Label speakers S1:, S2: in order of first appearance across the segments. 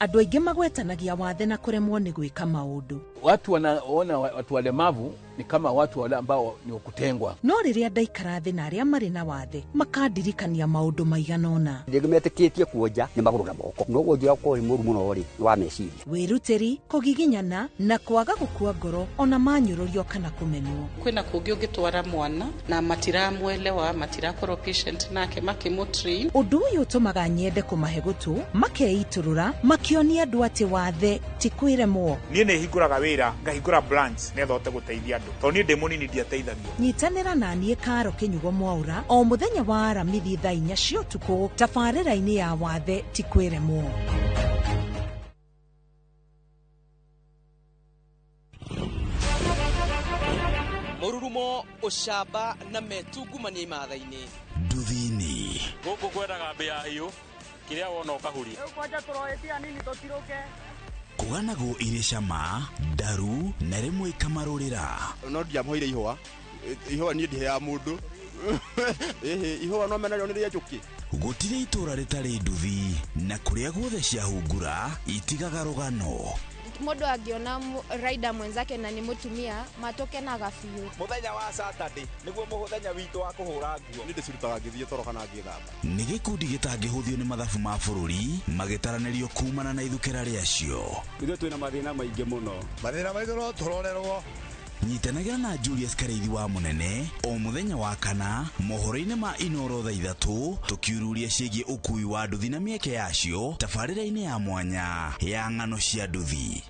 S1: Andũ aingĩ magwetanagia wathe na kũremwo nĩ gwĩka maũndũ.
S2: Watu wanaona watu walemavu ni kama watu wale ambao ni wakutengwa.
S1: No rĩrĩa ndaikara thĩ na arĩa marĩ na wathe, makandirikania maũndũ maigana ũna.
S3: Rĩngĩ metĩkĩtie kuonja nĩ magũrũ na moko, no wonjia ũkorwo nĩ mũru mũno rĩ, nĩ wa meciria.
S1: Wĩrutĩri, kũgiginyana na kwaga gũkua ngoro ona manyũrũrio kana kũmenwo.
S4: Kwĩna kũngĩ ũngĩtwara mwana na matiramwelewa, matirakorwo patient nake makĩmũtrain.
S1: Ũndũ ũyũ ũtũmaga nyende kũmahe gũtũ, makeitũrũra, makĩonia andũ atĩ wathe ti kwĩremwo.
S5: Niĩ nĩ hingũraga wĩra, ngahingũra branch nĩgetha hote gũteithia andũ, tondũ niĩ ndĩ mũnini ndiateithagio.
S1: Nyitanĩra na niĩ Karo Kĩnyugo Mwaũra o mũthenya wa Aramithi thaa 4 cia ũtukũ tabarĩra-inĩ ya wathe ti kwĩremwo.
S6: Mũrurumo, ũcamba na metungumania imatha-inĩ.
S7: Nduthini.
S8: Gũkũ kwendaga mbĩa hiũ, kĩrĩa wona ũkahuria.
S9: Rĩu kwanja tũroetia nini tũtirũke.
S7: Kũganagwo irĩ cama, ndaru na rĩmwe ikamarũrĩra.
S10: No ndiamũheire ihũa, ihũa niĩ ndiheaga mũndũ. Ĩhĩ, ihũa no menarĩo nĩ rĩa njũkĩ.
S7: Gũtirĩ itũũra rĩtarĩ nduthi, na kũrĩa guothe ciahungura itigaga rũgano.
S11: Mũndũ angĩona rider mwenzake na nĩ mũtumia, matũkenaga biũ.
S12: Mũthenya wa Saturday nĩguo mũthenya witũ wa kũhũra nguo.
S10: Niĩ ndĩcirutaga ngĩthiĩ toro kana ngĩthamba.
S7: Nĩ gĩkundi gĩtangĩhũthio nĩ mathabu ma bũrũri magĩtaranĩrio kumana na ithukĩra rĩacio.
S13: Ithuĩ twĩna mathĩna maingĩ mũno.
S14: Mathĩna maitũ no tũrorerwo.
S7: Nyitanagĩra na Julius Karĩithi wa Mũnene o mũthenya wa kana mohoro-inĩ ma Inoro thaa 3 tũkiururia ciĩgiĩ ũkui wa nduthi na mĩeke yacio tabarĩra-inĩ ya mwanya ya ng'ano cia nduthi.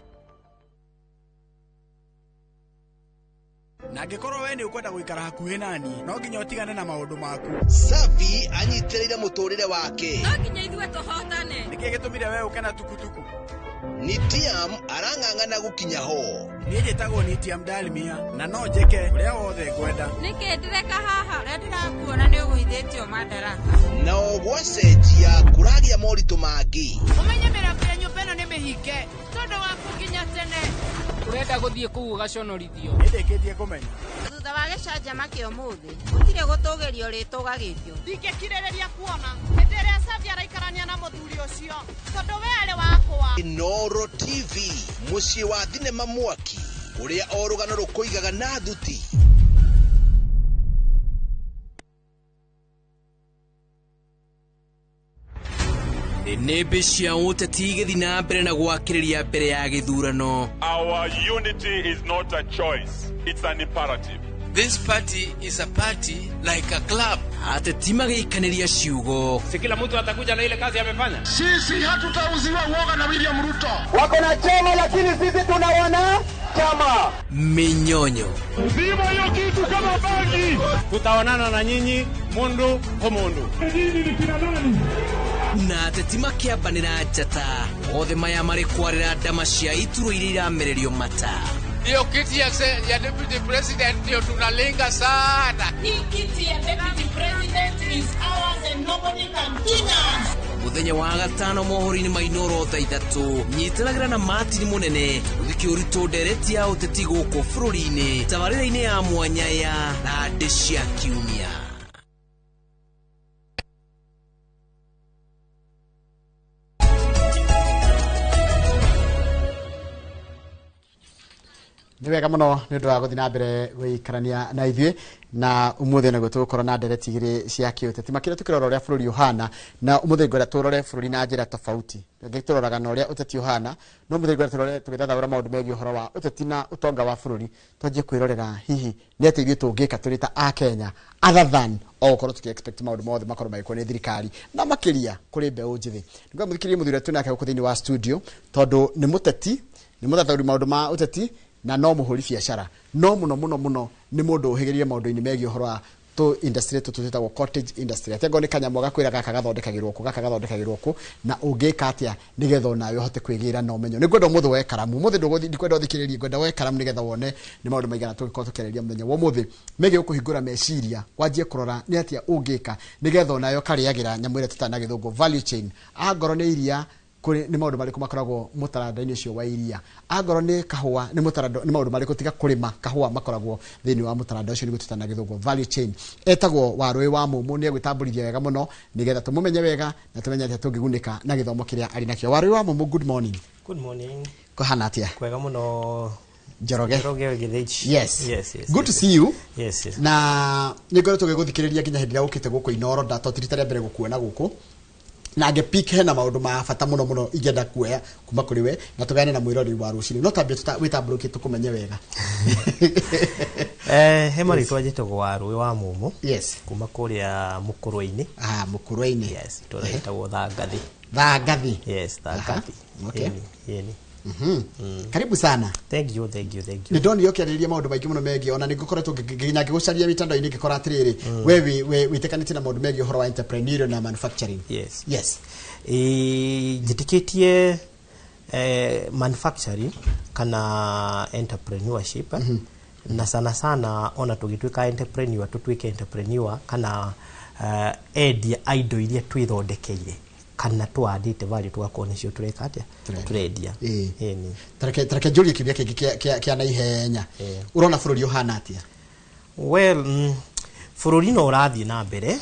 S15: Na angĩkorwo we nĩ ũkwenda gũikara hakuhĩ nani, no nginya ũtigane na maũndũ maku.
S16: Savi anyitĩrĩire mũtũrĩre wake.
S17: No nginya ithuĩ tũhotane.
S15: Nĩkĩ gĩtũmire we ũke na tukutuku?
S16: Nitiam arang'ang'ana gũkinya ho.
S15: Niĩ njĩtagwo Nitiam Dalmia na no njĩke ũrĩa wothe ngwenda.
S17: Nĩkĩ ndĩreka haha? Ũrĩa ndĩrakuona nĩ ũgũithĩtio madaraka.
S16: Na o gwacenjia kũragĩa moritũ mangĩ.
S17: Ũmenye mĩrango ya nyũmba ĩno nĩ mĩhinge tondũ waku nginya tene.
S18: Ũrenda gũthiĩ kũu ũgaconorithio.
S15: Nĩndĩkĩtie kũmenya.
S19: Thutha wa gĩcanjama kĩa ũmũthĩ, gũtirĩ gũtũgĩrio rĩtũgagĩrio.
S9: Ndingĩkirĩrĩria kuona hĩndĩ ĩrĩa Savi araikarania na mũthuri ũcio, tondũ we arĩ wakwa.
S16: Inooro TV, mũciĩ wa thinema mwaki, ũrĩa o rũgano rũkũigaga na thuti.
S6: Nĩmbĩ cia ũteti igĩthiĩ na mbere na gwakĩrĩria mbere ya gĩthurano.
S8: Our unity is not a choice, it's an imperative.
S6: This party is a party like a club. Ateti magĩikanĩria ciugo.
S20: Si kila mtu atakuja na ile kazi amefanya.
S21: Sisi hatutauziwa uoga na William Ruto.
S22: Wako na chama lakini sisi tuna wana chama.
S6: Minyonyo.
S21: Zima hiyo kitu kama bangi.
S20: Tutaonana na nyinyi mundu kwa mundu.
S21: Nyinyi ni kina nani?
S6: Na ateti makĩambanĩra njata. Othe maya marĩ kwarĩra ndama cia ituro iria iramererio mata.
S23: Hiyo kiti ya deputy president ndio tunalenga sana.
S24: Hii kiti ya deputy president is ours and nobody can touch us.
S6: Mũthenya wa gatano mohoro-inĩ ma Inooro thaa 3 nyitanagĩra na Martin Mũnene ũthike ũritũ ndereti ya ũteti gũkũ bũrũri-inĩ tabarĩra-inĩ ya mwanya ya Randĩ cia Kiumia.
S22: Nĩ wega mũno nĩ ũndũ wa gũthiĩ na mbere gũikarania na ithuĩ na ũmũthĩ nĩguo tũgũkorwo na ndereti igĩrĩ cia kĩũteti makĩria tũkĩrora ũrĩa bũrũri ũhana na ũmũthĩ ngwenda tũrore bũrũri na njĩra tofauti. Rĩngĩ tũroraga na ũrĩa ũteti ũhana no ũmũthĩ ngwenda tũrore tũgĩthathaũra maũndũ megiĩ ũhoro wa ũteti na ũtonga wa bũrũri twanjie kwĩrorera hihi nĩ atĩa ithuĩ tũngĩka tũrĩ ta Akenya other than o gũkorwo tũkĩ expect maũndũ mothe makorwo magĩkwo nĩ thirikari na makĩria kũrĩ mbeũ njĩthĩ. Nĩngwenda mũthikĩrĩrie mũthuri ũrĩa twĩ nake gũkũ thĩinĩ wa studio tondũ nĩ mũteti, nĩ mũthathaũri maũndũ ma ũteti na no mũhũri biacara no mũno mũno mũno nĩ mũndũ ũhĩgĩrĩire maũndũ-inĩ megiĩ ũhoro wa tũ industry tũtũ twĩtagwo cottage industry. Atĩ angorwo nĩ kanyamũ gakwĩra gaka gathondekagĩrwo kũ, gaka gathondekagĩrwo kũ, na ũngĩka atĩa nĩgetha onawe ũhote kwĩgĩra na ũmenyo. Nĩngwenda ũmũthĩ woe karamu, ũmũthĩ ndũgũthiĩ, ndikwenda ũthikĩrĩrie, ngwenda woe karamu nĩgetha wone nĩ maũndũ maigana tũngĩkorwo tũkĩarĩrĩria mũthenya wa ũmũthĩ megiĩ gũkũhingũra meciria, wanjie kũrora nĩ atĩa ũngĩka nĩgetha onawe ũkarĩagĩra nyamũ ĩrĩa tũtana gĩthũngũ value chain. Angorwo nĩ iria Kuri ni maundu mariku makoragwo mutaranda-ini ucio wa iria, angorwo ni kahua ni mutaranda ni maundu mariku tiga kurima kahua makoragwo thiini wa mutaranda ucio niguo tutana githungu value chain. Etagwo Warui wa Mumu, ni egwitambũrithia wega muno nigetha tumumenye wega na tumenye atia tungigunika na githomo kiria ari nakio. Warui wa Mumu, good morning.
S2: Good morning.
S22: Kuhana atia?
S2: Kwega muno.
S22: Njoroge.
S2: Njoroge Githinji.
S22: Yes.
S2: Yes, yes.
S22: Good to see you.
S2: Yes, yes.
S22: Na nĩ ngoretwo ngĩgũthikĩrĩria nginya hĩndĩ ĩrĩa ũkĩte gũkũ Inooro, ndatotire rĩa mbere gũkuona gũkũ na ngĩpick hena maũndũ ma bata mũno mũno ingĩenda kuoya kuma kũrĩ we na tũgayane na mwĩroreri wa rũcinĩ, no tambia wĩtambũrũkie tũkũmenye wega.
S2: He marĩtwa njĩtagwo Warui wa Mumu.
S22: Yes.
S2: Kuma kũrĩa Mũkũrwe-inĩ.
S22: Ah, Mũkũrwe-inĩ.
S2: Yes, itũra rĩtagwo Thangathi.
S22: Thangathi.
S2: Yes, Thangathi.
S22: Okay.
S2: Yeni.
S22: Karibu sana.
S2: Thank you, thank you, thank you.
S22: Nĩ ndonire ũkĩarĩrĩria maũndũ maingĩ mũno megiĩ, ona nĩ ngũkoretwo nginya ngĩgũcaria mitandao-inĩ ngĩkora atĩrĩrĩ, we wĩtĩkanĩtie na maũndũ megiĩ ũhoro wa entrepreneurial na manufacturing.
S2: Yes.
S22: Yes.
S2: Njĩtĩkĩtie manufacturing kana entrepreneurship, na sana sana ona tũgĩtuĩka entrepreneur, tũtuĩke entrepreneur kana endia a indo iria twĩthondekeire kana twandĩte value tugakorwo nĩcio tũreka atĩa, tũrendia.
S22: Ĩni tareke njũrie kĩũria kĩngĩ kĩa na ihenya. Ũrona bũrũri ũhana atĩa?
S2: Well, bũrũri no ũrathiĩ na mbere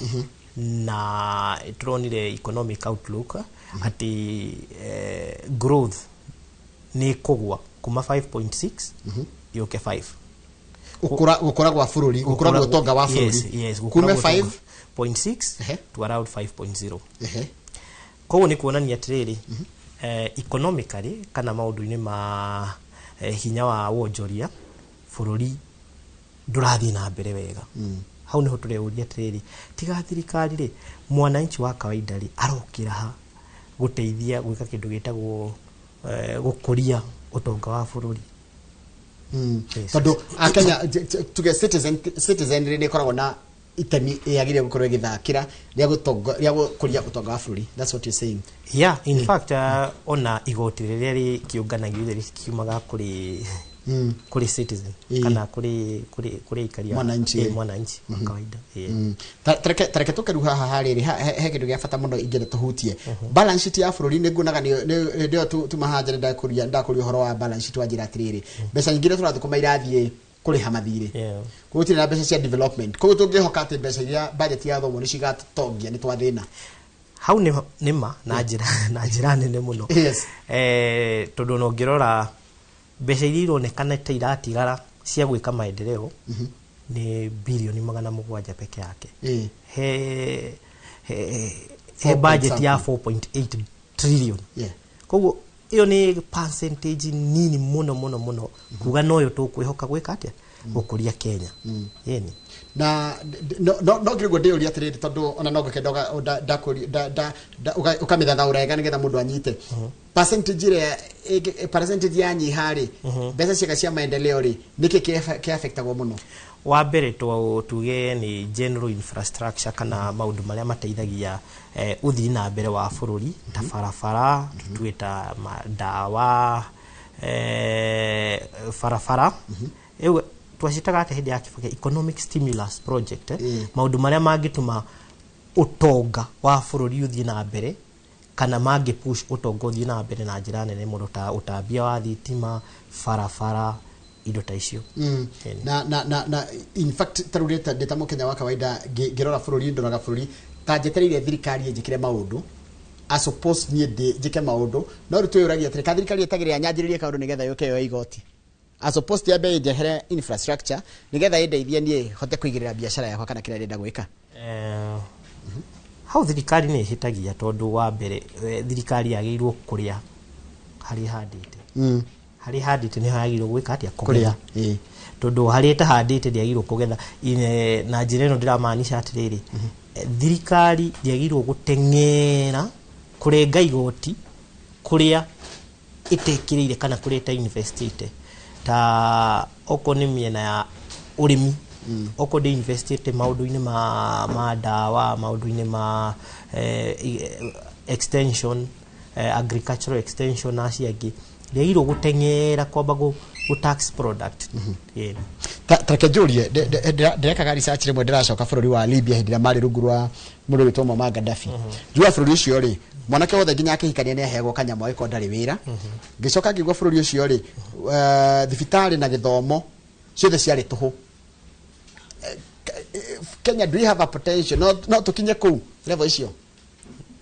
S2: na tũronire economic outlook atĩ growth nĩ kũgwa kuma 5.6 yũke 5.
S22: Gũkũra gwa bũrũri, gũkũra gwa ũtonga wa bũrũri.
S2: Yes,
S22: kume
S2: 5.6 to around 5.0. Koguo nĩ kuonania atĩrĩrĩ, economically kana maũndũ-inĩ ma hinya wa wonjoria bũrũri ndũrathiĩ na mbere wega. Hau niho tũreuria atĩrĩrĩ, tiga thirikari rĩ, mwananchi wa kawaida rĩ arokĩra ha gũteithia gwĩka kĩndũ gĩtagwo gũkũria ũtonga wa bũrũri?
S22: Tondũ akenya tuge citizen nĩ ĩkoragwo na itemi yagĩrĩire gũkorwo ĩgĩthakĩra rĩa gũkũria ũtonga wa bũrũri. That's what you're saying.
S2: Yeah, in fact ona igoti rĩrĩa rĩkĩũnganagio rĩkiumaga kũrĩ citizen kana kũrĩ aikaria
S22: mwananchi,
S2: mwananchi wa kawaida.
S22: Tareke tũke rĩu haha harĩrĩ he kĩndũ gĩa bata mũno ingĩenda tũhutie. Balance sheet ya bũrũri nĩ nguonaga nĩyo tuma haha njĩra ndakũria ũhoro wa balance sheet, wanjĩra atĩrĩrĩ, mbeca nyingĩ iria tũrathũkũma irathiĩ kũrĩha mathirĩ, koguo gũtirĩ na mbeca cia development, koguo tũngĩhoka atĩ mbeca iria budget ya thomo nĩ cigatongia nĩ twathĩna.
S2: Hau nĩ ma na njĩra nene mũno.
S22: Yes.
S2: Tondũ ona ũngĩrora mbeca iria ironekana ta iratigara cia gwĩka maendeleo nĩ bilioni 700 peke yake. He budget ya 4.8 trillion. Koguo iyo nĩ percentage nini mũno mũno mũno kuga noyo tũkwĩhoka gwĩka atĩa, gũkũria Kenya. Yeni.
S22: Na no ngĩrĩguo ndĩũria atĩrĩrĩ, tondũ ona no ngĩkenda ũkamĩthathaũra wega nĩgetha mũndũ anyite percentage ĩrĩa percentage ya nyiha rĩ, mbeca ciaga cia maendeleo rĩ, nĩkĩ kĩaffectagwo mũno?
S2: Wa mbere tuge nĩ general infrastructure kana maũndũ marĩa mateithagia ũthii na mbere wa bũrũri ta barabara, tuge ta ndawa, barabara ĩyo twacitaga atĩa hĩndĩ ya Kibaki, economic stimulus project, maũndũ marĩa mangĩtũma ũtonga wa bũrũri ũthiĩ na mbere kana mangĩ push ũtonga ũthiĩ na mbere na njĩra nene mũno ta ũtambia wa thitima, barabara, indo ta icio.
S22: Na in fact ta rĩu ndĩ ta mũkenya wa kawaida ngĩrora bũrũri, ndoraga bũrũri ta njetereire thirikari ĩnjĩkĩre maũndũ, I suppose niĩ njĩke maũndũ, no rĩu twĩyũragia atĩrĩ, ka thirikari ĩtagĩrĩra nyanjĩrĩrie kaũndũ nĩgetha yũke yoe igoti, as opposed yambe ĩnjehere infrastructure nĩgetha ĩndeithie niĩ hote kũigĩrĩra biacara yakwa kana kĩrĩa ndĩrenda gwĩka.
S2: Hau thirikari nĩ ĩhĩtagia tondũ wa mbere thirikari yagĩrĩirwo kũrĩa harĩa ĩhandĩte. Harĩa ĩhandĩte nĩho yagĩrĩirwo gwĩka atĩa, kũgetha. Tondũ harĩa ĩtahandĩte ndĩagĩrĩirwo kũgetha. Na njĩra ĩno ndĩramaanisha atĩrĩrĩ, thirikari ndĩagĩrĩirwo gũteng'era kũrenga igoti kũrĩa ĩtekĩrĩire kana kũrĩa ĩtainvestĩte, ta okorwo nĩ mĩena ya ũrĩmi, okorwo ndĩ investite maũndũ-inĩ ma ndawa, maũndũ-inĩ ma extension, agricultural extension na acio angĩ, ndĩagĩrĩirwo gũteng'era kwamba gũ tax product.
S22: Tareke njũrie, ndĩrekaga research rĩmwe ndĩracoka bũrũri wa Libya hĩndĩ ĩrĩa marĩ rungu rwa mũndũ wĩtwo Muammar Gaddafi. Njua bũrũri ũcio rĩ, Mwanake wothe nginya akĩhikania nĩ aheagwo kanyamũ agĩkorwo ndarĩ wĩra. Ngĩcoka ngĩigua bũrũri ũcio rĩ, thibitarĩ na gĩthomo ciothe ciarĩ tũhũ. Kenya, do we have a potential? No tũkinye kũu level icio?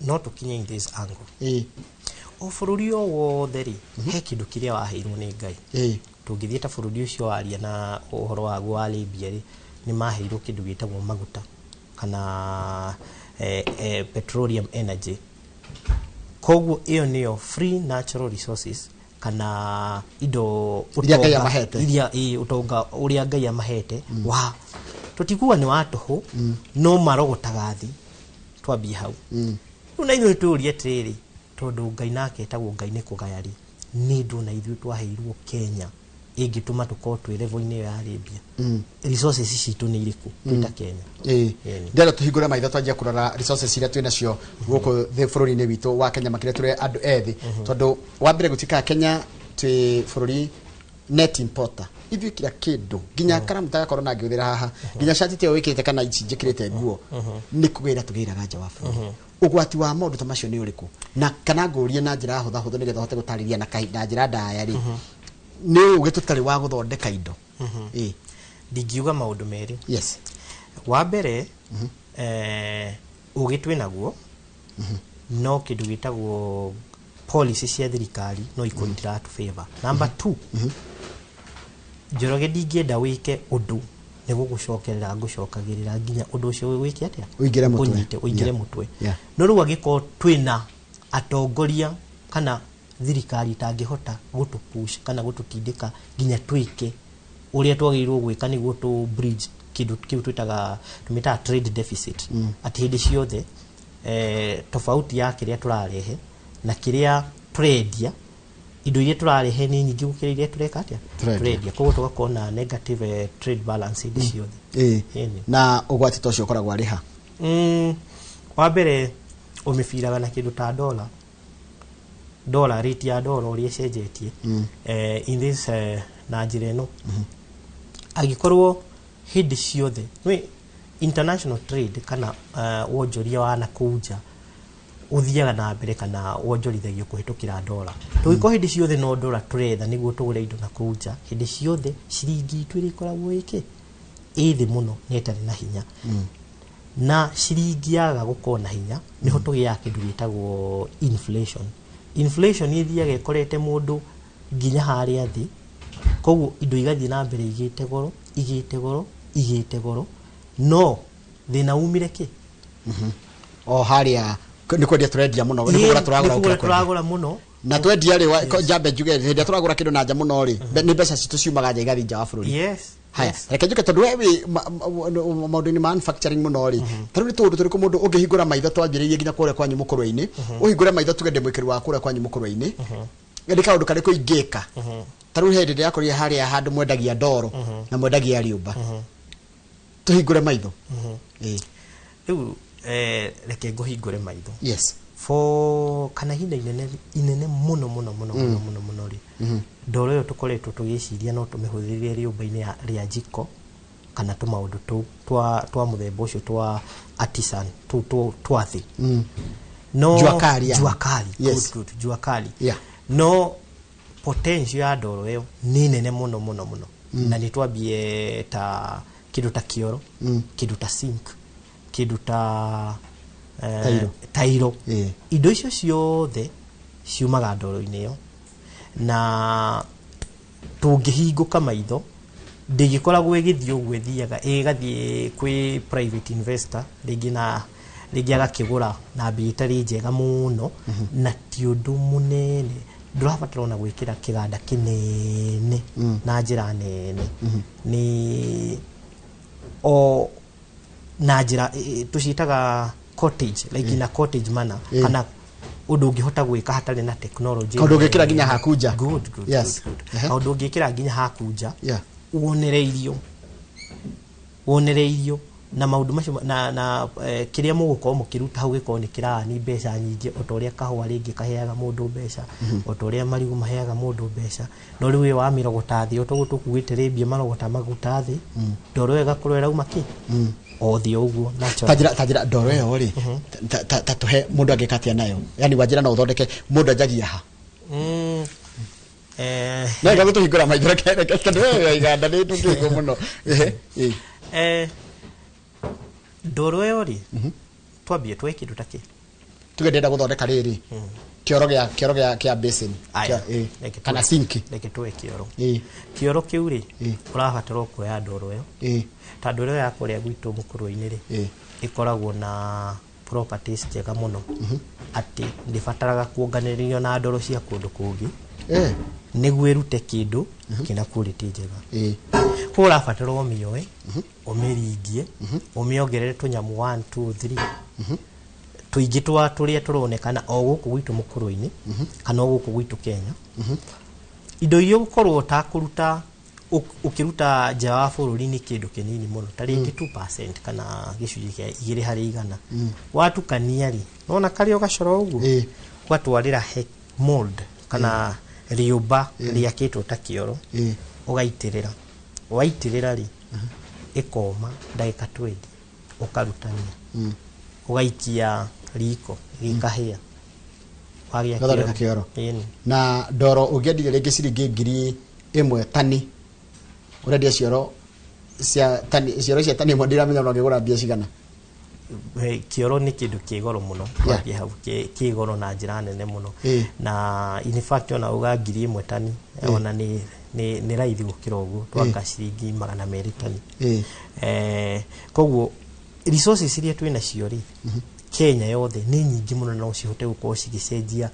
S2: No tũkinye in this angle. O bũrũri o wothe rĩ, he kĩndũ kĩrĩa waheirwo nĩ Ngai. Tũngĩthiĩ ta bũrũri ũcio waria na ũhoro waguo wa Libya rĩ, nĩ maheirwo kĩndũ gĩtagwo maguta kana petroleum energy. Koguo ĩyo nĩyo free natural resources kana indo
S22: iria Ngai amahete.
S2: Iria ũtonga ũrĩa Ngai amahete wa tũtikuga nĩ wa tũhũ, no marogotaga thĩ. Twambie hau. Rĩu na ithuĩ tũrie atĩrĩrĩ, tondũ Ngai nake etagwo Ngai nĩ kũgaya rĩ, nĩ ndũ na ithuĩ twaheirwo Kenya ĩngĩtũma tũkorwo twĩ level-inĩ ĩyo ya Libya? Resources citũ nĩ irĩkũ twĩ ta Kenya?
S22: Ndĩrenda tũhingũre maitho twanjie kũrora resources iria twĩ nacio gũkũ thĩ bũrũri-inĩ witũ wa Kenya, makĩria tũrĩ andũ ethĩ, tondũ wa mbere gũtuĩkaga Kenya twĩ bũrũri net importer. Ithuĩ kila kĩndũ, nginya karamu ta gakorwo na ngĩhũthĩra haha, nginya cati ta ĩyo wĩkĩrĩte kana ici njĩkĩrĩte nguo, nĩ kũgĩra tũgĩraga nja wa bũrũri. Ũgwati wa maũndũ ta macio nĩ ũrĩkũ? Na kana ngũrie na njĩra hũthahũthũ nĩgetha ũhote gũtarĩria na njĩra ndaya rĩ, nĩ ũgĩ tũtarĩ wa gũthondeka indo?
S2: Ndingiuga maũndũ merĩ.
S22: Yes.
S2: Wa mbere, ũgĩ twĩ naguo, no kĩndũ gĩtagwo policy cia thirikari no ikorwo itiratũ favor. Number 2, Njoroge, ndingĩenda wĩke ũndũ nĩ gũgũcokerera ngũcokagĩrĩra nginya ũndũ ũcio wĩke atĩa?
S22: Ũingĩre mũtwe.
S2: Ũnyite, ũingĩre mũtwe. No rĩu angĩkorwo twĩna atongoria kana thirikari itangĩhota gũtũ push kana gũtũtindĩka nginya twĩke ũrĩa twagĩrĩirwo gwĩka nĩguo tũ bridge kĩndũ kĩu twĩtaga, tũmĩtaga trade deficit, atĩ hĩndĩ ciothe tofauti ya kĩrĩa tũrarehe na kĩrĩa tũrendia, indo iria tũrarehe nĩ nyingĩ gũkĩra iria tũreka atĩa?
S22: Tũrendia.
S2: Koguo tũgakorwo na negative trade balance hĩndĩ ciothe.
S22: Na ũgwati ta ũcio ũkoragwo arĩ ha?
S2: Wa mbere ũmĩbiraga na kĩndũ ta dollar, dollar rate ya dollar ũrĩa ĩcenjetie in this na njĩra ĩno, angĩkorwo hĩndĩ ciothe nĩ international trade kana wonjoria wa nakũu nja ũthiaga na mbere kana wonjorithagio kũhĩtũkĩra dola, tũgĩkorwo hĩndĩ ciothe no dola tũretha nĩguo tũgũre indo nakũu nja, hĩndĩ ciothe ciringi itũ ĩrĩkoragwo ĩkĩ ĩ thĩ mũno na ĩtarĩ na hinya. Na ciringi yaga gũkorwo na hinya, nĩho tũgĩaga kĩndũ gĩtagwo inflation. Inflation ĩthiaga ĩkorete mũndũ nginya harĩa thĩ, koguo indo igathiĩ na mbere igĩte goro, igĩte goro, igĩte goro, no thĩna umire kĩ?
S22: O harĩa nĩ kwendia tũrendia mũno, nĩ kũgũra tũragũra
S2: nĩ
S22: gũkĩra
S2: kũgũra
S22: kwendia.
S2: Tũragũra mũno.
S22: Na twendia rĩ, njambe njuge hĩndĩ ĩrĩa tũragũra kĩndũ na nja mũno rĩ, nĩ mbeca citũ ciumaga nja igathiĩ nja wa bũrũri. Haya, reke njuke tondũ we wĩ maũndũ-inĩ ma manufacturing mũno rĩ, ta rĩu nĩ tũũndũ tũrĩkũ mũndũ ũngĩhingũra maitho twanjĩrĩirie nginya kũrĩa kwanyu mũkũrwe-inĩ, ũhingũre maitho tuge ndĩ mwĩkĩri wa kũrĩa kwanyu mũkũrwe-inĩ, nĩ kaũndũ karĩkũ ingĩka? Ta rĩu hĩndĩ ndĩrakorire harĩa handũ mwendagia ndoro na mwendagia rĩũmba, tũhingũre maitho.
S2: Rĩu reke ngũhingũre maitho.
S22: Yes.
S2: For kana ihinda inene inene mũno mũno mũno mũno mũno mũno rĩ, ndoro ĩyo tũkoretwo tũgĩciria no tũmĩhũthĩrĩre rĩũmba-inĩ rĩa njiko kana tũmaũndũ tũu twa mũthemba ũcio twa artisan tũu twa thĩ. No
S22: Jua kali yani.
S2: Jua kali.
S22: Yes.
S2: Good, good. Jua kali.
S22: Yeah.
S2: No potential ya ndoro ĩyo nĩ nene mũno mũno mũno. Na nĩ twambie ta kĩndũ ta kĩoro, kĩndũ ta sink, kĩndũ ta
S22: Tairo.
S2: Tairo. Indo icio ciothe ciumaga ndoro-inĩ ĩyo, na tũngĩhingũka maitho ndĩngĩkoragwo ĩgĩthiĩ ũguo ĩthiaga, ĩgathiĩ kwĩ private investor rĩngĩ na rĩngĩ agakĩgũra na mbei ĩtarĩ njega mũno, na ti ũndũ mũnene, ndũrabatara ona gwĩkĩra kĩganda kĩnene na njĩra nene, nĩ o na njĩra tũciĩtaga cottage, like in a cottage manner, kana ũndũ ũngĩhota gwĩka hatarĩ na technology.
S22: Kaũndũ ũngĩkĩra nginya haku nja.
S2: Good, good.
S22: Yes.
S2: Good, good. Kaũndũ ũngĩkĩra nginya haku nja,
S22: Yeah.
S2: wonereirio Na maũndũ macio na kĩrĩa mũgũkorwo mũkĩruta hau gĩkorwo nĩ kĩraani mbeca nyingĩ, o ta ũrĩa kahũa rĩngĩ kaheaga mũndũ mbeca, o ta ũrĩa marigũ maheaga mũndũ mbeca. No rĩu ĩyo wamĩrogota thĩ, o ta ũguo tũkuĩte rĩmbia marogota maguta thĩ, ndoro ĩyo ĩgakorwo ĩrauma kĩ o thĩ o ũguo natural.
S22: Ta njĩra ndoro ĩyo rĩ, ta tũhe mũndũ angĩka atĩa nayo, yani wanjĩra no ũthondeke mũndũ anjagia ha? No ĩga gũtũhingũra maitho, reke tondũ we wĩ iganda nĩ tũkĩigwo mũno. Ehe, ĩ.
S2: Ndoro ĩyo rĩ, twambie tuoe kĩndũ ta kĩ
S22: Tuge ndĩrenda gũthondeka rĩrĩ kĩoro gĩa basin.
S2: Aya,
S22: Ĩ, kana sink.
S2: Reke tuoe kĩoro. Kĩoro kĩu rĩ, ũrabatara kuoya ndoro ĩyo, ta ndoro ĩyo ya kũrĩa gwitũ mũkũrwe-inĩ rĩ, ĩkoragwo na properties njega mũno atĩ ndĩbataraga kuonganĩrĩrio na ndoro cia kũndũ kũngĩ nĩguo ĩrute kĩndũ kĩna quality njega. Koguo ũrabatara ũmĩoe, ũmĩringie, ũmĩongerere tũnyamũ 1 2 3 tũingĩ twa tũrĩa tũronekana o gũkũ gwitũ mũkũrũ-inĩ kana o gũkũ gwitũ Kenya. Indo iria ũgũkorwo ũtakũruta ũkĩruta nja wa bũrũri nĩ kĩndũ kĩnini mũno, ta rĩngĩ 2% kana gĩcunjĩ kĩa 2%. Watukania rĩ, nona karĩ o gacoro ũguo, ũgatwarĩra he mold kana rĩũmba rĩakĩtwo ta kĩoro, ũgaitĩrĩra. Waitĩrĩra rĩ, ĩkoma ndagĩka 20, ũkarutania, ũgaikia riko gĩkahĩa, wagĩa.
S22: Gathondeka kĩoro.
S2: Ĩni.
S22: Na ndoro ũngĩendirie rĩngĩ ciringi 1000 tani, ũrendia cioro cia tani, cioro cia tani ĩmwe, ndiramenya no ngĩgũra mbia cigana?
S2: Kĩoro nĩ kĩndũ kĩ goro mũno. Twambie hau, kĩ goro na njĩra nene mũno. Na in fact ona uga 1000 tani, ona nĩ raithi gũkĩra ũguo, twaka ciringi 200 tani. Koguo resources iria twĩ nacio rĩ Kenya yothe nĩ nyingĩ mũno, no cihote gũkorwo cigĩcenjia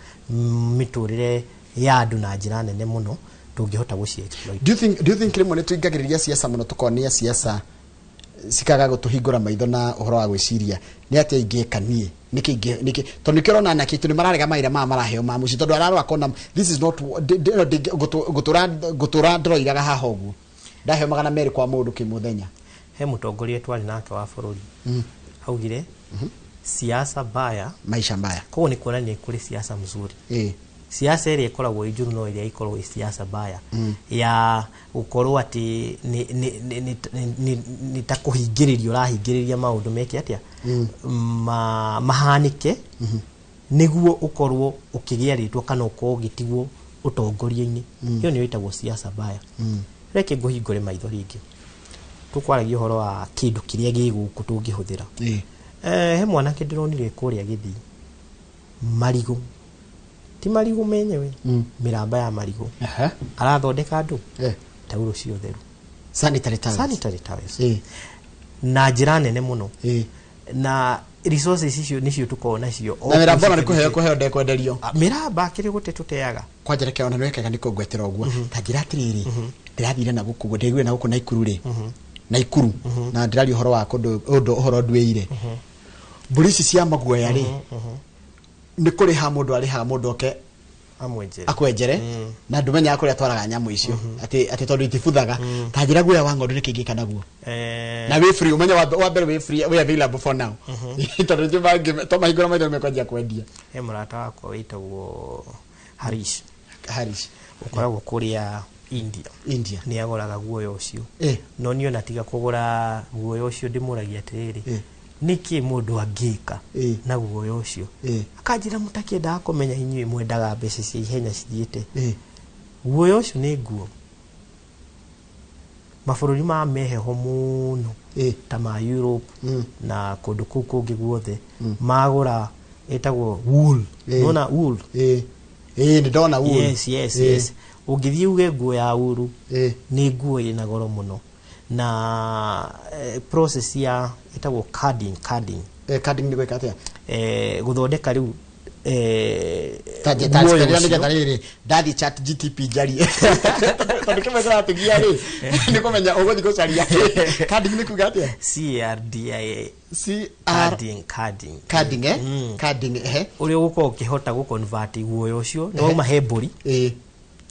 S2: mĩtũrĩre ya andũ na njĩra nene mũno tũngĩhota gũci exploit.
S22: Do you think rĩmwe nĩ tũingagĩrĩria ciaca mũno, tũkonia ciaca cikaga gũtũhingũra maitho na ũhoro wa gwĩciria nĩ atĩa ingĩka niĩ, nĩkĩ nĩkĩ, tondũ nĩkĩo ũrona anake aitũ nĩ mararega mawĩra maya maraheo ma mũciĩ, tondũ ararora akona this is not ngũtũra ndĩroiraga haha ũguo ndaheo 200 kwa mũndũ kĩmũthenya?
S2: He mũtongoria twarĩ nake wa bũrũri augire siasa mbaya
S22: maisha mbaya.
S2: Koguo nĩ kuonania kũrĩ siasa mzuri. Siasa ĩrĩa ĩkoragwo ĩ njũru no ĩrĩa ĩkoragwo ĩ siasa mbaya, ya gũkorwo atĩ nĩ ta kũhingĩrĩria ũrahingĩrĩria maũndũ meke atĩa, mahanĩke nĩguo ũkorwo ũkĩgĩa rĩtwa kana ũkorwo ũgĩtigwo ũtongoria-inĩ. Ĩyo nĩyo ĩtagwo siasa mbaya. Reke ngũhingũre maitho rĩngĩ, tũkwaragia ũhoro wa kĩndũ kĩrĩa gĩ gũkũ tũngĩhũthĩra. He mwanake ndĩronire kũrĩa Gĩthii, marigũ, ti marigũ menyewe, mĩramba ya marigũ, arathondeka andũ taurũ cia ũtheru.
S22: Sanitary towels.
S2: Sanitary towels na njĩra nene mũno. Na resources icio nĩcio tũkoragwo nacio.
S22: Na mĩramba ona nĩ kũheo kũheo, ndekwenderio.
S2: Ah, mĩramba kĩrĩ gũte tũteaga.
S22: Kwanja reke ona nĩwekega nĩ kũngwetera ũguo. Ta njĩra atĩrĩrĩ, ndĩrathire na gũkũ ũguo, ndĩraiguire na gũkũ Naikuru rĩ, Naikuru, na ndĩraria ũhoro wa kũndũ ũndũ ũhoro nduĩire, mbũri ici cia maguoya rĩ, nĩ kũrĩha mũndũ arĩhaga mũndũ oke
S2: amwenjere.
S22: Akwenjere, na ndũmenyaga kũrĩa atwaraga nyamũ icio, atĩ tondũ itibuthaga. Ta njĩra, guoya wa ng'ondu nĩkĩ ingĩka naguo? Na wĩ free, ũmenye wa mbere wĩ free, wĩ available for now, tondũ nĩ mangĩ to mahingũra maitho mekwanjia kwendia.
S2: He mũrata wakwa wĩtagwo Harish.
S22: Harish.
S2: Ũkoragwo kũrĩa India.
S22: India.
S2: Nĩ agoraga guoya ũcio. No niĩ ona tiga kũgũra guoya ũcio, ndĩmũragia atĩrĩrĩ, nĩkĩ mũndũ angĩka na guoya ũcio? Akanjĩra, mũtakĩendaga kũmenya, inyuĩ mwendaga mbeca cia ihenya cithiĩte. Guoya ũcio nĩ nguo. Mabũrũri ma meheho mũno ta ma Europe na kũndũ kũu kũngĩ guothe, magũra ĩtagwo wool. Nona wool?
S22: Ĩ, nĩ ndona wool.
S2: Yes. Yes, ũngĩthiĩ uge nguo ya uru, nĩ nguo ĩna goro mũno, na process ya ĩtagwo carding.
S22: Carding nĩ gwĩka atĩa?
S2: Gũthondeka rĩu
S22: ta
S2: guoya
S22: ta
S2: ũcio.
S22: Nĩgetha rĩrĩ ndathiĩ Chat GTP njarie, tondũ kĩmwe kĩratũgia rĩ nĩ kũmenya ũgũthiĩ gũcaria. Carding nĩ kuga atĩa?
S2: CARDIA.
S22: C
S2: R, carding, carding.
S22: Carding, eh? Carding, ehe.
S2: Ũrĩa ũgũkorwo ũkĩhota gũconvert guoya ũcio nĩ wauma he mbũri.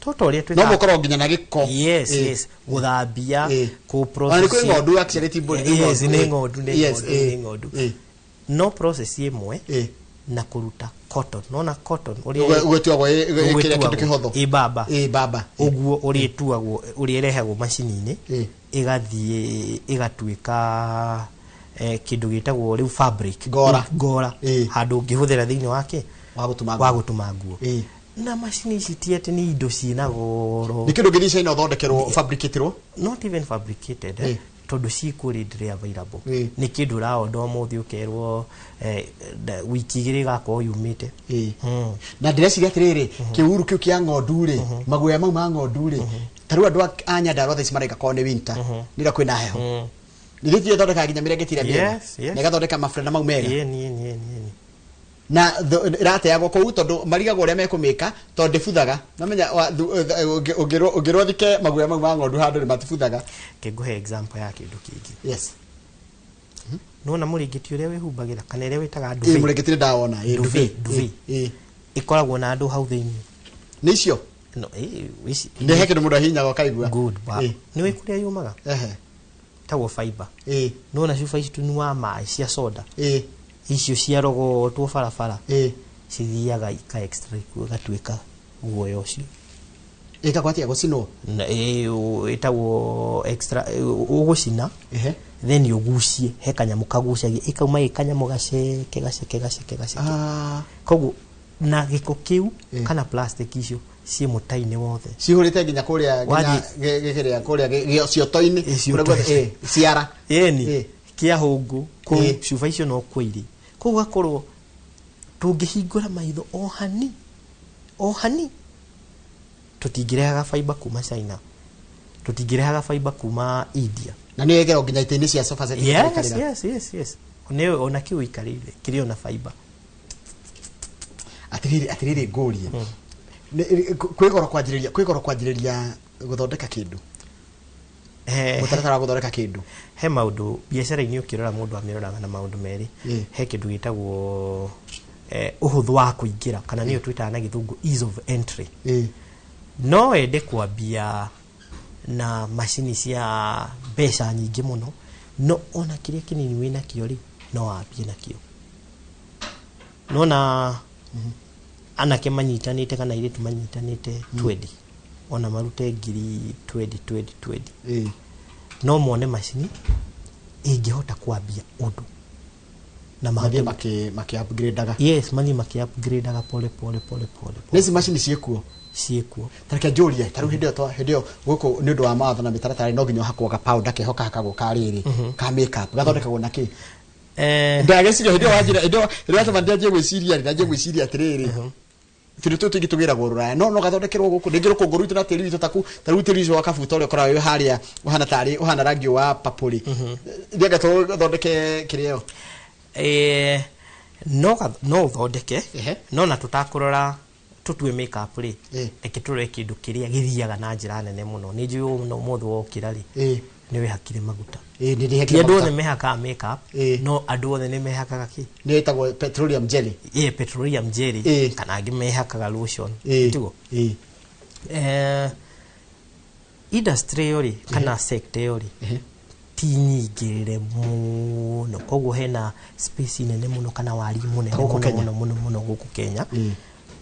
S2: Toto ũrĩa
S22: No mũkorwo nginya na gĩko.
S2: Yes, yes, gũthambia, kũ
S22: Ona nĩ kũrĩ ng'ondu actually, ti mbũri, nĩ
S2: Yes,
S22: ng'ondu.
S2: nĩ ng'ondu, nĩ ng'ondu, nĩ ng'ondu. No process ĩmwe na kũruta cotton. Nona cotton ũrĩa
S22: Ũguo ĩtuagwo
S2: ũguo
S22: kĩrĩa kĩndũ
S2: ĩtuagwo.
S22: kĩhũthũ.
S2: Ĩ baba.
S22: Ĩ baba.
S2: Ũguo ũrĩa ĩtuagwo, ũrĩa ĩrehagwo macini-inĩ, ĩgathiĩ ĩgatuĩka kĩndũ gĩtagwo rĩu fabric.
S22: Ngora.
S2: Ngora. Handũ ũngĩhũthĩra thĩinĩ wake
S22: wa gũtuma
S2: wa gũtuma nguo. Na macini ici ti atĩ nĩ indo ciĩna goro.
S22: Nĩ kĩndũ ũngĩthiĩ China ũthondekerwo, fabricatĩrwo?
S2: Not even fabricated, tondũ ciĩkuo readily available. Nĩ kĩndũ ũraonda ũmũthĩ ũkerwo wiki igĩrĩ ĩgakorwo yumĩte.
S22: Na ndĩreciria atĩrĩrĩ, kĩuru kĩu kĩa ng'ondu rĩ, maguoya mau ma ng'ondu rĩ, ta rĩu andũ a Nyandarua thaa ici maraiga korwo nĩ winter, nĩ ũrĩa kwĩna heho, nĩ gĩtirĩ ĩthondekaga nginya mĩrengeti ĩrĩa mĩega?
S2: Yes.
S22: Na ĩgathondeka maburana mau mega?
S2: Ĩĩ, niĩ, niĩ, niĩ.
S22: Na ĩrateagwo kũu tondũ marigagwo ũrĩa mekũmĩka tondũ ndĩbuthaga. Namenya ũngĩrwo thike maguoya mau ma ng'ondu handũ rĩ, matibuthaga.
S2: Ngĩngũhe example ya kĩndũ kĩngĩ.
S22: Yes.
S2: Nĩwona mũrĩngĩti ũrĩa wĩhumbagĩra kana ĩrĩa wĩtaga
S22: Ĩ,
S2: ndubi?
S22: mũrĩngĩti nĩ ndawona. Ĩ,
S2: ndubi,
S22: ndubi.
S2: Ndubi. Ĩkoragwo na andũ hau thĩinĩ.
S22: Nĩ icio?
S2: No, ici.
S22: Nĩ he kĩndũ mũndũ ahihinyaga ũkaigua.
S2: Good. Nĩ wĩ kũrĩa yumaga? Tagwo fiber. Nĩwona cuba ici tũnyuaga maĩ cia soda? Icio ciarogotwo barabara. Cithiaga ika extract igatuĩka guoya ũcio.
S22: Ĩkagwo atĩa, gũcinwo?
S2: Na, ĩtagwo extra, ũgũcina, then ũgucie, he kanyamũ kagucagia, ĩkauma ĩ kanyamũ gaceke gaceke gaceke gaceke. Koguo na gĩko kĩu kana plastic icio ciĩ mũta-inĩ wothe.
S22: Cihũrĩte nginya kũrĩa nginya kĩrĩa kũrĩa cioto-inĩ. Kũrĩa guothe, ciara.
S2: Ĩni, kĩa hũngũ, kũu cuba icio no kuo irĩ. Koguo gakorwo tũngĩhingũra maitho o hani, o hani, tũtingĩrehaga fiber kuma China, tũtingĩrehaga fiber kuma India.
S22: Na nĩ ĩgeragwo nginya itĩ-inĩ cia sofa set.
S2: Yes, yes, yes, yes. Nĩ ona kĩu ũikarĩire kĩrĩ ona fiber.
S22: Atĩrĩrĩ, atĩrĩrĩ, ngũrie. Kwĩ goro kwanjĩrĩria, kwĩ goro kwanjĩrĩria gũthondeka kĩndũ? Mũtaratara wa gũthondeka kĩndũ.
S2: He maũndũ biacara-inĩ ũkĩrora mũndũ amĩroraga na maũndũ merĩ. He kĩndũ gĩtagwo ũhũthũ wa kũingĩra, kana nĩyo twĩtaga na gĩthũngũ ease of entry. No wende kwambia na macini cia mbeca nyingĩ mũno, no ona kĩrĩa kĩnini wĩnakĩo rĩ, no wambie nakĩo. Nona anake manyitanĩte kana airĩtu manyitanĩte 20, ona marute ngiri 20 20 20, no mone macini ĩngĩhota kwambia ũndũ na
S22: mathiĩ makĩ upgrade-aga.
S2: Yes, mathiĩ makĩ upgrade-aga pole pole pole pole.
S22: Nĩ ici macini ciĩkuo?
S2: Ciĩkuo.
S22: Ta reke njũrie, ta rĩu hĩndĩ ĩyo hĩndĩ ĩyo gũkũ nĩ ũndũ wa mawatho na mĩtaratara no nginya ũhakwo ga powder keho kahakagwo ka rĩrĩ, ka makeup, gathondekagwo na kĩ? Ndageciria hĩndĩ ĩyo wanjĩra, hĩndĩ ĩyo hĩndĩ ĩyo watũma ndanjie gwĩciria rĩ, ndanjie gwĩciria atĩrĩrĩ, tũndũ tũtũ tũingĩ tũgĩragwo rũraya no gathondekerwo gũkũ rĩngĩ rũkũngũ rwitũ na tĩri witũ taku ta rĩu tĩri ũcio wa kabuta ũrĩa ũkoragwo wĩ harĩa ũhana tarĩ ũhana rangi wa purple rĩ, tũthondeke kĩrĩa ĩyo?
S2: No ũthondeke, no na tũtakũrora tũtue makeup rĩ, reke tũrore kĩndũ kĩrĩa gĩthiaga na njĩra nene mũno. Nĩ njũĩ ũũ ũmũthĩ wokĩra rĩ, nĩ wĩhakire maguta.
S22: Nĩ ndĩhakire
S2: Ti andũ
S22: maguta.
S2: othe mehakaga makeup, no andũ othe nĩ mehakaga kĩ?
S22: Nĩ ĩtagwo petroleum jelly.
S2: Petroleum jelly, kana angĩ mehakaga lotion. Tiguo? Industry ĩyo rĩ, kana sector ĩyo rĩ, ti nyingĩrĩre mũno, koguo hena space nene mũno kana wariĩ mũnene
S22: Gũkũ
S2: mũno
S22: Kenya.
S2: mũno mũno mũno gũkũ Kenya.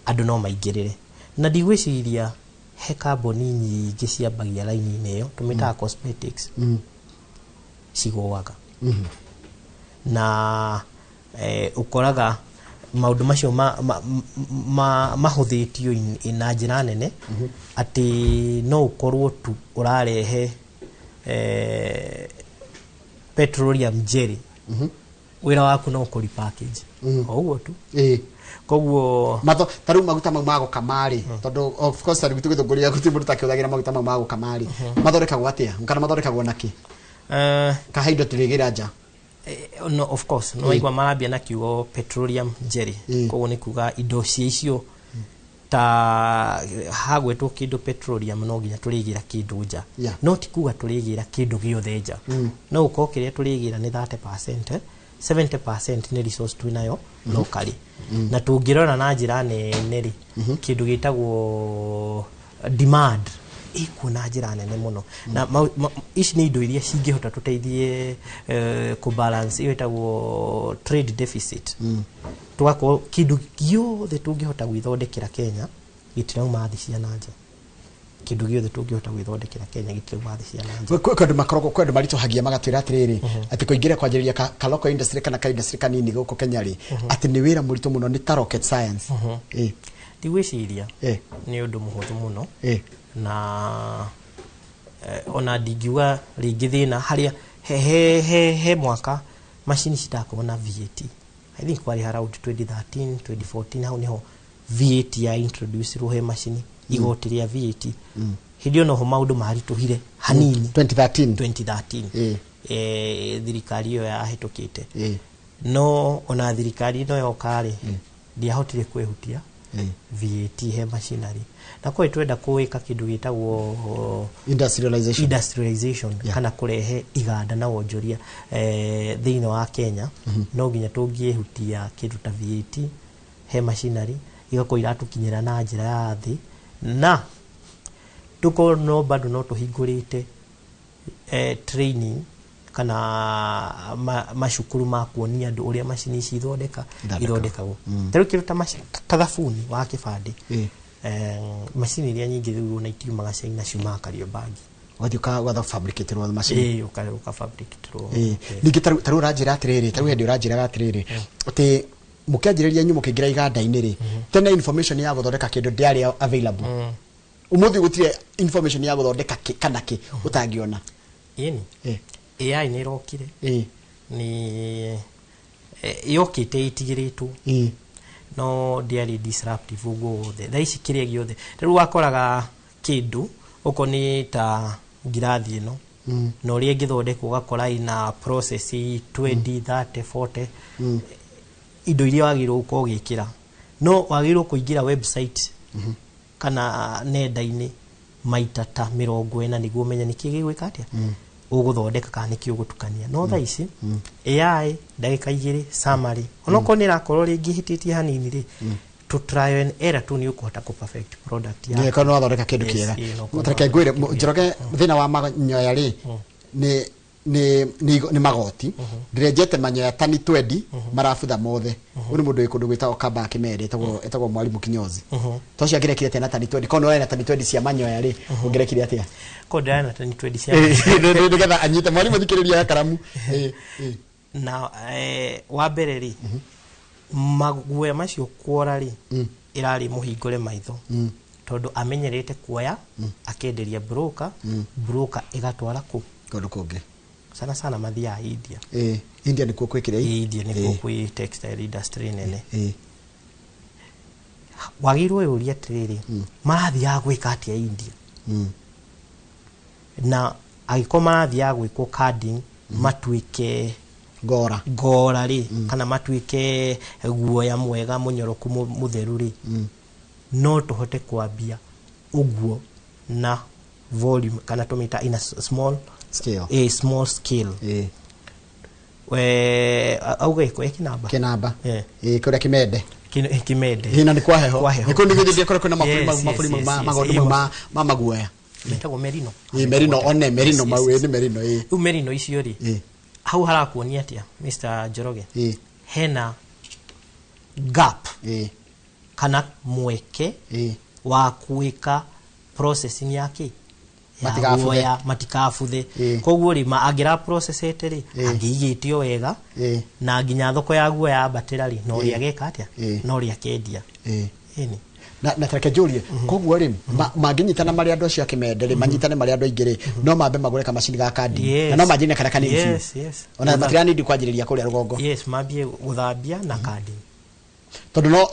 S2: Andũ no maingĩrĩre, na ndigwĩciria he kambuni nyingĩ ciambagia raini-inĩ ĩyo tũmĩtaga cosmetics cigũaga. Na ũkoraga maũndũ macio mahũthĩtio na njĩra nene atĩ no ũkorwo tu ũrarehe petroleum jelly, wĩra waku no kũri package o ũguo tu. Koguo
S22: Matho ta rĩu maguta mau ma gũkama rĩ, tondũ of course ta rĩu tũgĩthũngũria gũtirĩ mũndũ ũtakĩhũthagĩra maguta mau ma gũkama rĩ, mathondekagwo atĩa kana mathondekagwo na kĩ? Ka he indo tũrĩgĩra nja?
S2: No, of course no waigua marambia na kiugo petroleum jelly, koguo nĩ kuga indo cia icio ta hagwetwo kĩndũ petroleum no nginya tũrĩgĩra kĩndũ nja. No ti kuga tũrĩgĩra kĩndũ gĩothe nja. No ũkorwo kĩrĩa tũrĩgĩra nĩ 30%, 70% nĩ resource twĩnayo locally. Na tũngĩrora na njĩra nene rĩ, kĩndũ gĩtagwo Demand ĩkuo na njĩra nene mũno. Na ici nĩ indo iria cingĩhota tũteithie kũbalance ĩyo ĩtagwo trade deficit. Tũgakorwo kĩndũ gĩothe tũngĩhota gwĩthondekera Kenya gĩtirauma thĩ cia na nja. Kĩndũ gĩothe tũngĩhota gwĩthondekera Kenya gĩtirauma thĩ cia na nja.
S22: Kwĩ andũ makoragwo, kwĩ andũ maritũhagia magatwĩra atĩrĩrĩ, atĩ kũingĩra kwanjĩrĩria ka local industry kana ka industry kanini gũkũ Kenya rĩ, atĩ nĩ wĩra mũritũ mũno, nĩ ta rocket science.
S2: Ndigwĩciria nĩ ũndũ mũhũthũ mũno. Na ona ndingiuga rĩngĩ thĩna harĩa he mwaka macini citakorwo na VAT. I think kwarĩ around 2013 2014, hau niho VAT ya introduce he macini, igoti rĩa VAT. Hĩndĩ ĩyo noho maũndũ maritũhire hanini.
S22: 2013.
S2: 2013. Thirikari ĩyo yahĩtũkĩte. No ona thirikari ĩno yoka rĩ, ndiahotire kwĩhutia VAT he machinery. Na kwa twenda kuweka kindu gitagwo industrialization, kana kurehe iganda na wonjoria thiini wa Kenya, no nginya tũngĩhutia kindu ta VAT he machinery igakorwo iratukinyĩra na njĩra ya thĩ, na tukorwo no bado no tũhingũrĩte training kana macukuru ma kuonia andũ ũrĩa macini ici ithondekagwo. Ta rĩu kĩndũ ta thabuni wa kĩbandĩ, macini iria nyingĩ rĩu ona itiumaga China, ciumaga Kariobangi.
S22: Wathiĩ ũgatha fabricate-rwo macini.
S2: Ũka fabricate-rwo.
S22: Ningĩ ta rĩu ũranjĩra atĩrĩrĩ, ta rĩu hĩndĩ ũranjĩraga atĩrĩrĩ, atĩ mũkĩanjĩrĩria inyuĩ mũkĩingĩra iganda-inĩ rĩ, tene information ya gũthondeka kĩndũ ndĩarĩ available. Ũmũthĩ gũtirĩ information ya gũthondeka kĩ kana kĩ ũtangĩona.
S2: Ĩni. AI nĩ ĩrokire. Nĩ yokĩte ĩtigĩrĩtwo. No ndĩarĩ disruptive ũguo wothe. Thaa ici kĩrĩa gĩothe rĩu wakoraga kĩndũ okorwo nĩ ta ngirathi ĩno, na ũrĩa ĩngĩthondekwo ũgakora ina process 20 30 40 indo iria wagĩrĩirwo gũkorwo ũgĩkĩra. No wagĩrĩirwo kũingĩra website kana nenda-inĩ maita ta 40 nĩguo ũmenye nĩkĩ gĩgwĩka atĩa, ũgũthondeka kana nĩkĩ ũgũtukania. No thaa ici AI ndagĩka 2 summary, onokorwo nĩ ĩrakorwo rĩngĩ ĩhĩtĩtie hanini rĩ, to trial and error tu nĩ ũkũhota kũ perfect product yaku.
S22: Nĩ no wathondeka kĩndũ kĩega. Reke ngwĩre Njoroge, thĩna wa manyoya rĩ nĩ magoti. Ndĩrenjete manyoya tani 20 marabutha mothe. Ũyũ nĩ mũndũ wĩ kũndũ gwĩtagwo Kamba Kĩmere, etagwo Mwalimu Kinyozi. To ũcio angĩrekire atĩa na tani 20? Korwo nĩ ũrarĩ na tani 20 cia manyoya rĩ, ũngĩrekire atĩa?
S2: Korwo ndĩrarĩ na tani 20 cia
S22: nĩgetha anyite mwalimu thikĩrĩria ya karamu.
S2: Na wa mbere rĩ, maguoya macio kuora rĩ, ĩrarĩ mũhingũre maitho, tondũ amenyerete kuoya akenderia broker, broker ĩgatwara kũ
S22: kũndũ kũngĩ.
S2: Sana sana mathiaga India.
S22: India nĩkuo kwĩ kĩrĩa?
S2: India nĩkuo kwĩ textile industry nene. Wagĩrĩirwo wĩyũrie atĩrĩrĩ, marathiaga gwĩka atĩa India? Na angĩkorwo marathiaga gwĩkwo carding matuĩke ngora rĩ, kana matuĩke guoya mwega mũnyoroku mũtheru rĩ, no tũhote kwambia ũguo na volume, kana tũmĩta in a small
S22: scale.
S2: A small scale. Auga ĩko kĩnamba.
S22: Kĩnamba. Kũrĩa Kĩmende.
S2: Kĩmende.
S22: Hina nĩ kwa heho. Nĩ kũu nĩguo gĩthiĩ kũrĩa kwĩna mabũrũri magondu ma maguoya.
S2: Metagwo merino.
S22: Merino, one merino mau, nĩ merino.
S2: Rĩu merino icio rĩ, hau harakuonia atĩa Mr. Njoroge? Hena gap kana mweke wa gwĩka processing ya kĩ? Matikabuthe. Koguo rĩ, angĩra processete rĩ, angĩigĩte o wega, na nginya thoko ya guoya yambatĩra rĩ, no ũrĩa ageka atĩa? No ũrĩa akendia. Ĩni.
S22: Na tareke njũrie, koguo rĩ, mangĩnyitana marĩ andũ acio a Kĩmende rĩ, manyitane marĩ andũ aingĩ rĩ, no mambe magũre kamacini ga kandi, na no manjie na karĩa kanini biũ. Ona matiranindi kwanjĩrĩria kũrĩa rũgongo.
S2: Yes, mambie gũthambia na kandi.
S22: Tondũ no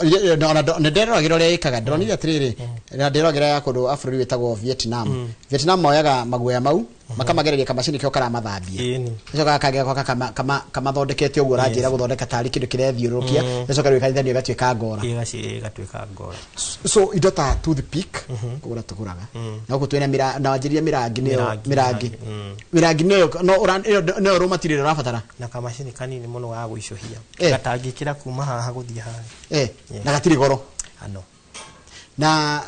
S22: ona nĩ nderoragĩra ũrĩa ĩkaga, ndĩronire atĩrĩrĩ, na ndĩroragĩra ya kũndũ a bũrũri wĩtagwo Vietnam. Vietnam moyaga maguoya mau, makamagereria kamacini kĩo karamathambia. Gacoka kangĩ kamathondekete ũguo ũranjĩra gũthondeka tarĩ kĩndũ kĩrethiũrũrũkia, gacoka rĩu ĩkarithanio ĩgatuĩka ngora.
S2: Ĩgatuĩka ngora.
S22: So indo ta toothpick kũgũra tũgũraga. Na gũkũ twĩna na wanjĩrĩria mĩrangi nĩyo mĩrangi. Mĩrangi nĩyo no nĩyo raw material ũrabatara.
S2: Na kamacini kanini mũno ga gũicũhia. Gatangĩkĩra kuma haha gũthiĩ harĩa.
S22: Na gatirĩ goro.
S2: Ano.
S22: Na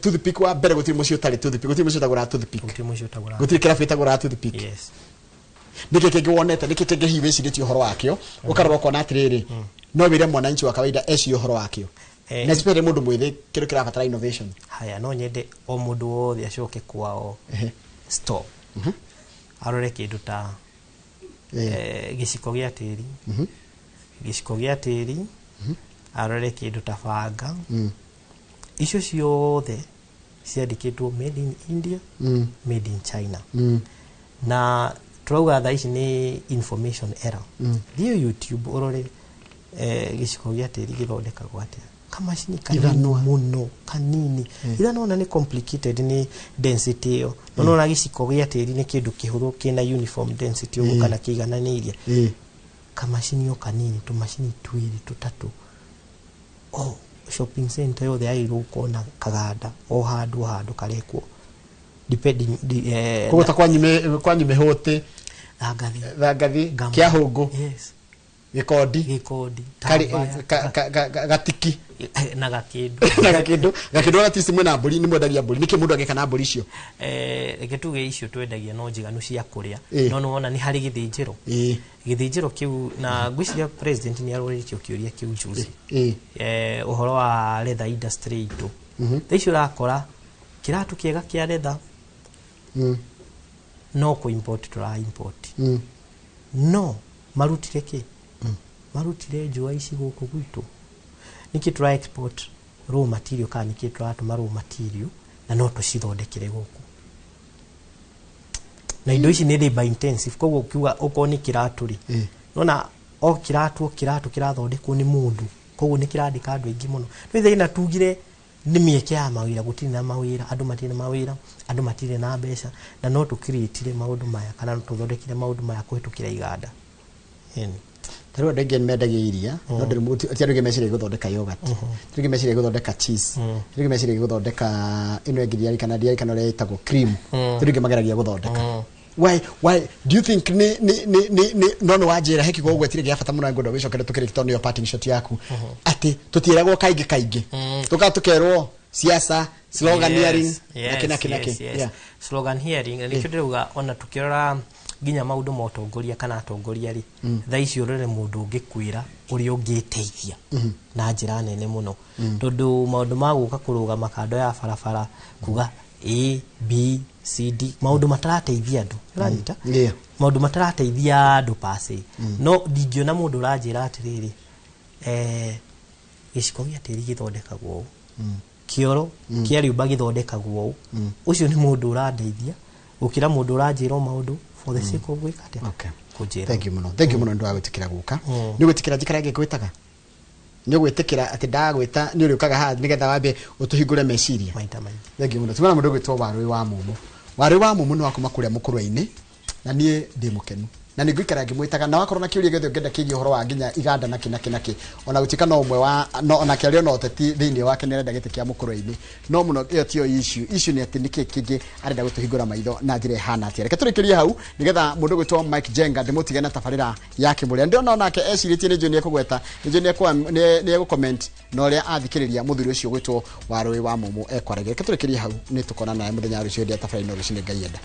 S22: toothpick wa mbere gũtirĩ mũciĩ ũtarĩ toothpick, gũtirĩ mũciĩ ũtagũraga toothpick,
S2: gũtirĩ mũciĩ ũtagũraga,
S22: gũtirĩ kĩrabu ĩtagũraga toothpick.
S2: Yes.
S22: Nĩkĩ kĩngĩ wonete, nĩkĩ kĩngĩ hihi wĩcirĩtie ũhoro wakĩo ũkarora ũkona atĩrĩrĩ, no wĩre mwananchi wa kawaida ecirie ũhoro wakĩo, na especially mũndũ mwĩthĩ, kĩndũ kĩrabatara innovation?
S2: Haya, no nyende o mũndũ wothe acoke kwao store arore kĩndũ ta gĩciko gĩa tĩri, gĩciko gĩa tĩri, arore kĩndũ ta banga. Icio ciothe ciandĩkĩtwo made in India, made in China. Na turauga thaa ici nĩ information era. Thiĩ YouTube ũrore gĩciko gĩa tĩri gĩthondekagwo atĩa, kamacini kanini
S22: Ithanwa.
S2: Mũno kanini. Ithanwa ona nĩ complicated nĩ density ĩyo, no nona gĩciko gĩa tĩri nĩ kĩndũ kĩhũthũ kĩna uniform density ũguo kana kĩigananĩirie. Kamacini o kanini, tũmacini twĩrĩ tũtatũ, o shopping center yothe yagĩrĩirwo gũkorwo na kaganda o handũ o handũ karekwo depending
S22: Koguo ta kwanyu mĩhũtĩ,
S2: Thangathi,
S22: Thangathi,
S2: Ngama.
S22: Kĩahũngũ,
S2: Yes.
S22: Gĩkondi,
S2: Gĩkondi,
S22: Tambaya. Gatiki
S2: na gakĩndũ.
S22: Na gakĩndũ, gakĩndũ gatisi. Mwĩna mbũri, nĩ mwendagia mbũri, nĩkĩ mũndũ angĩka na mbũri icio?
S2: Reke tuge icio twendagia no njiganu cia kũrĩa. No nĩwona nĩ harĩ gĩthĩnjĩro, gĩthĩnjĩro kĩu, na ngwĩciria president nĩ arorĩtio kĩũria kĩu juzi, ũhoro wa leather industry itũ. Thaa ici ũrakora kĩratũ kĩega kĩa leather no kũ import tũra import. No marutire kĩ? Marutire njũa ici gũkũ gwitũ. Nĩkĩ tũra export raw material, kana nĩkĩ tũratũma raw material na no tũcithondekere gũkũ? Na indo ici nĩ labor intensive, koguo ukiuga okorwo nĩ kĩratũ rĩ, nona o kĩratũ, o kĩratũ kĩrathondekwo nĩ mũndũ, koguo nĩ kĩrandĩka andũ aingĩ mũno. Nĩ thĩna tugire nĩ mĩeke ya mawĩra, gũtirĩ na mawĩra, andũ matirĩ na mawĩra, andũ matirĩ na mbeca, na no tũkirĩtire maũndũ maya kana no tũthondekire maũndũ maya kũhĩtũkĩra iganda. Ĩni.
S22: Ta rĩu andũ aingĩ nĩ mendagia iria, no ti andũ aingĩ meciragia gũthondeka yogurt, ti andũ aingĩ meciragia gũthondeka cheese, ti andũ aingĩ meciragia gũthondeka ĩno ĩngĩ ndiarikana, ndiarikana ũrĩa ĩtagwo, cream. Ti andũ aingĩ mageragia gũthondeka. Why do you think nĩ no nĩ wanjĩra he kiugo ũgwetire gĩa bata mũno ngwenda gũcokera tũkĩrĩkia, tondũ nĩyo parting shot yaku, atĩ tũtiĩragwo kaingĩ kaingĩ, tũkaga tũkerwo siasa, sloganeering na kĩ na kĩ na kĩ.
S2: Yes. Slogan hearing, na nĩkĩo ndĩrauga ona tukĩrora nginya maũndũ ma ũtongoria kana atongoria rĩ, thaa ici ũrore mũndũ ũngĩkwĩra ũrĩa ũngĩteithia na njĩra nene mũno, tondũ maũndũ ma gũka kũrũgama kando ya barabara kuga A B C D, maũndũ matarateithia andũ, ũranyita? Maũndũ matarateithia andũ pase. No ndingĩona mũndũ ũranjĩra atĩrĩrĩ, gĩciko gĩa tĩri gĩthondekagwo ũũ, kĩoro kĩa rĩũmba gĩthondekagwo ũũ. Ũcio nĩ mũndũ ũrandeithia gũkĩra mũndũ ũranjĩra o maũndũ for the sake of gwĩka atĩa? Kũnjĩra.
S22: Thank you mũno, thank you mũno nĩ ũndũ wa gwĩtĩkĩra gũka. Nĩ ũgwĩtĩkĩra njikara ĩngĩ ngwĩtaga? Nĩ ũgwĩtĩkĩra atĩ ndagwĩta nĩ ũrĩũkaga haha nĩgetha wambe ũtũhingũre meciria?
S2: Maita maingĩ.
S22: Thank you mũno. Tumana mũndũ ũgwĩtwo Warũĩ wa Mũmũ. Warũĩ wa Mũmũ nĩ wa kuma kũrĩa mũkũrwe-inĩ, na niĩ ndĩ mũkenu na nĩ ngũikara ngĩmwĩtaga, na wakorwo na kĩũria gĩothe ũngĩenda kĩgiĩ ũhoro wa nginya iganda na kĩ na kĩ na kĩ, ona gũtuĩka no ũmwe wa no onake arĩ ona ũteti thĩinĩ wake nĩ arenda gĩtĩ kĩa mũkũrwe-inĩ, no mũno ĩyo tiyo issue. Issue nĩ atĩ nĩkĩ kĩngĩ arenda gũtũhingũra maitho na njĩra ĩhana atĩa. Reke tũrĩkĩrie hau nĩgetha mũndũ ũgwĩtwo Mike Jenga ndĩmũtige na tabarĩra ya kĩmũrĩa. Ndĩrona onake ecirĩtie, nĩ njũĩ nĩ ekũgweta, nĩ njũĩ nĩ egũcomment na ũrĩa athikĩrĩria mũthuri ũcio ũgwĩtwo Warũĩ wa Mũmũ ekwaragia. Reke tũrĩkĩrie hau, nĩ tũkona nawe mũthenya wa rũciũ hĩndĩ ya tabarĩra ĩno rũcinĩ, Ngai enda.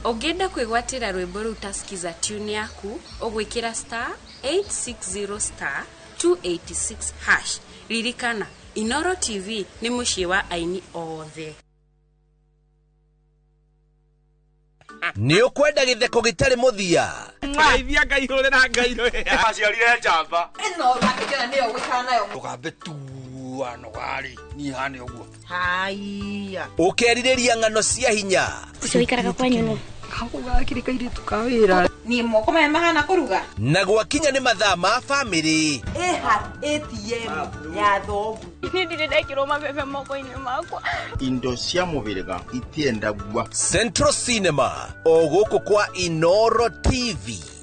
S1: Ũngĩenda kwĩgwatĩra rwĩmbo rũu ta skiza tune yaku, ũgwĩkĩra star 860 star 286 hash. Ririkana, Inoro TV nĩ mũciĩ wa aini othe.
S16: Nĩ ũkwenda gĩtheko gĩtarĩ mũthia?
S3: Ngeithia Ngai hũrĩra Ngai rwĩa.
S12: Aciarire njamba.
S4: Ĩno ũrakĩnjĩra nĩyo ũgũikara nayo.
S12: Ndũkambe tua nogarĩ niĩ hane ũguo.
S4: Haiya.
S16: Ũkerirĩria ng'ano cia hinya?
S5: Ũcio ũikaraga kwanyu nũ?
S4: Gakũ gakĩrĩ kairĩtu ka wĩra. Niĩ moko maya mahana kũruga.
S16: Na gwakinya nĩ mathaa ma bamĩrĩ,
S4: Ĩha ATM ya thoguo.
S5: Niĩ ndirĩ ndekĩrwo mabebe moko-inĩ makwa.
S10: Indo cia mũhĩrĩga itiendagua.
S16: Central Cinema o gũkũ kwa Inoro TV.